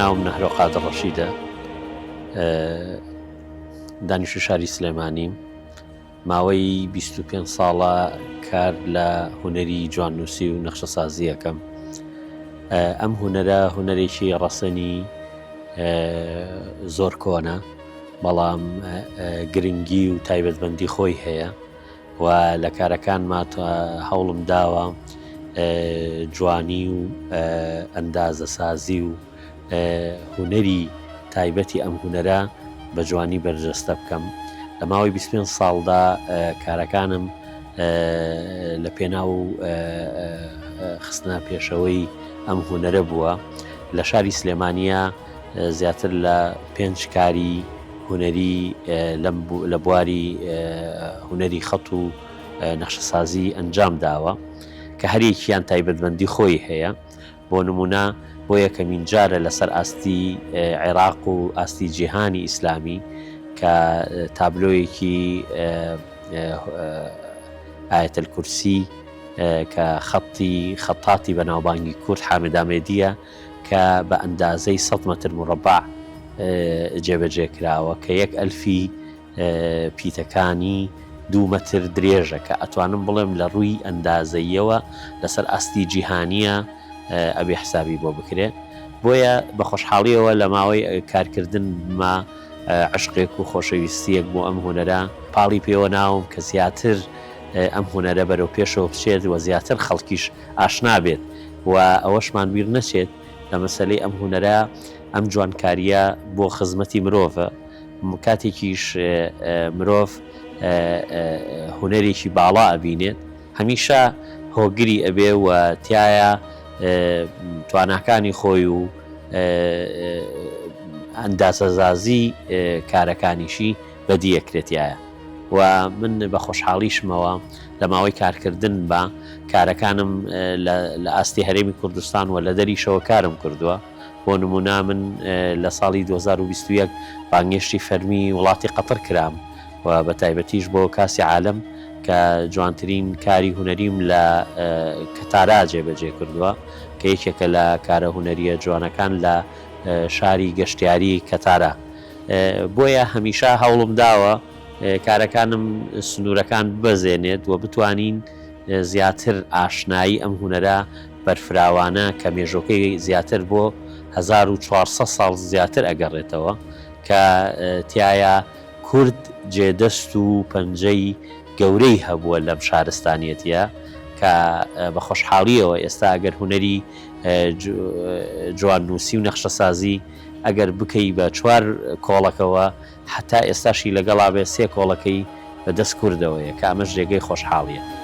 ناوم نەهرۆ قادر ڕەشیدە، دانیشتوی شاری سلێمانیم. ماوەی 25 ساڵە کار لە هونەری جواننووسی و نەخشەسازی ئەکەم. ئەم هونەرە هونەرێکی ڕەسەنی زۆر کۆنە، بەڵام گرنگی و تایبەتمەندی خۆی هەیە. و لە کارەکانما هەوڵم داوە جوانی و ئەندازەسازی و هونەری تایبەتی ئەم هونەرە بە جوانی بەرجەستە بکەم. لە ماوەی 25 ساڵدا کارەکانم لە پێناو خستنە پێشەوەی ئەم هونەرە بووە. لە شاری سلێمانییە زیاتر لە پێنج کاری هونەری لە بواری هونەری خەت و نەخشەسازی ئەنجام داوە کە هەریەکیان تایبەتمەندی خۆی هەیە بۆ نمونە بۆ یەکەمین جارە لەسەر ئاستی عێراق و ئاستی جیهانی ئیسلامی کە تابلۆیەکی ئاەتە کورسی کە خەتی خەتاتی بەناوبانگی کورد حامدامێدیە کە بە ئەندازەی سەد مەتر مورەبەع جێبەجێ کراوە کە یەک ئەلفی پیتەکانی دوو مەتر درێژە کە ئەتوانم بڵێم لە ڕووی ئەندازەییەوە لەسەر ئاستی جیهانیە ئەبێ حسابی بۆ بکرێ بۆیە بە خۆشحاڵیەوە لە ماوەی کارکردنما عشقێک و خۆشەویستیەک بۆ ئەم هونەرە پاڵی پێوە ناوم کە زیاتر ئەم هونەرە بەرەو پێشەوە بچێت و زیاتر خەڵکیش ئاشنا بێت و ئەوەشمان بیر نەچێت لە مەسەلەی ئەم هونەرە ئەم جوانکارییە بۆ خزمەتی مرۆڤە کاتێکیش مرۆڤ هونەرێکی باڵا ئەبینێت هەمیشە هۆگری ئەبێ و تایە تواناکانی خۆی و ئەندازەزازی کارەکانیشی بەدیەکرێتایە. و من بە خۆشحاڵیشمەوە لە ماوەی کارکردن بە کارەکانم لە ئاستی هەرێمی کوردستان و لە دەریشەوە کارم کردووە بۆ نمونە من لە ساڵی 2021 بانگێشتی فەرمی وڵاتی قەتەر کرام و بە تایبەتیش بۆ کاسی عالەم کە جوانترین کاری هونەریم لە کەتارا جێبەجێ کردووە کە یەکێکە لە کارە هونەریە جوانەکان لە شاری گەشتیاری کەتارا. بۆیە هەمیشە هەوڵم داوە کارەکانم سنوورەکان ببەزێنێت و بتوانین زیاتر ئاشنایی ئەم هونەرە بەرفراوانە کە مێژۆکەی زیاتر بۆ 1400 ساڵ زیاتر ئەگەڕێتەوە کە تایە کورد جێدەست و پەنجەی گەورەی هەبووە لەم شارستانیەتە کە بە خۆشحاڵیەوە ئێستا ئەگەر هونەری جواننووسی و نەخشەسازی ئەگەر بکەی بە چوار کۆڵەکەوە هەتا ئێستاشی لەگەڵا بێ سێ کۆڵەکەی بە دەست کوردەوەیە کە ئەمەش جێگەی خۆشحاڵیە.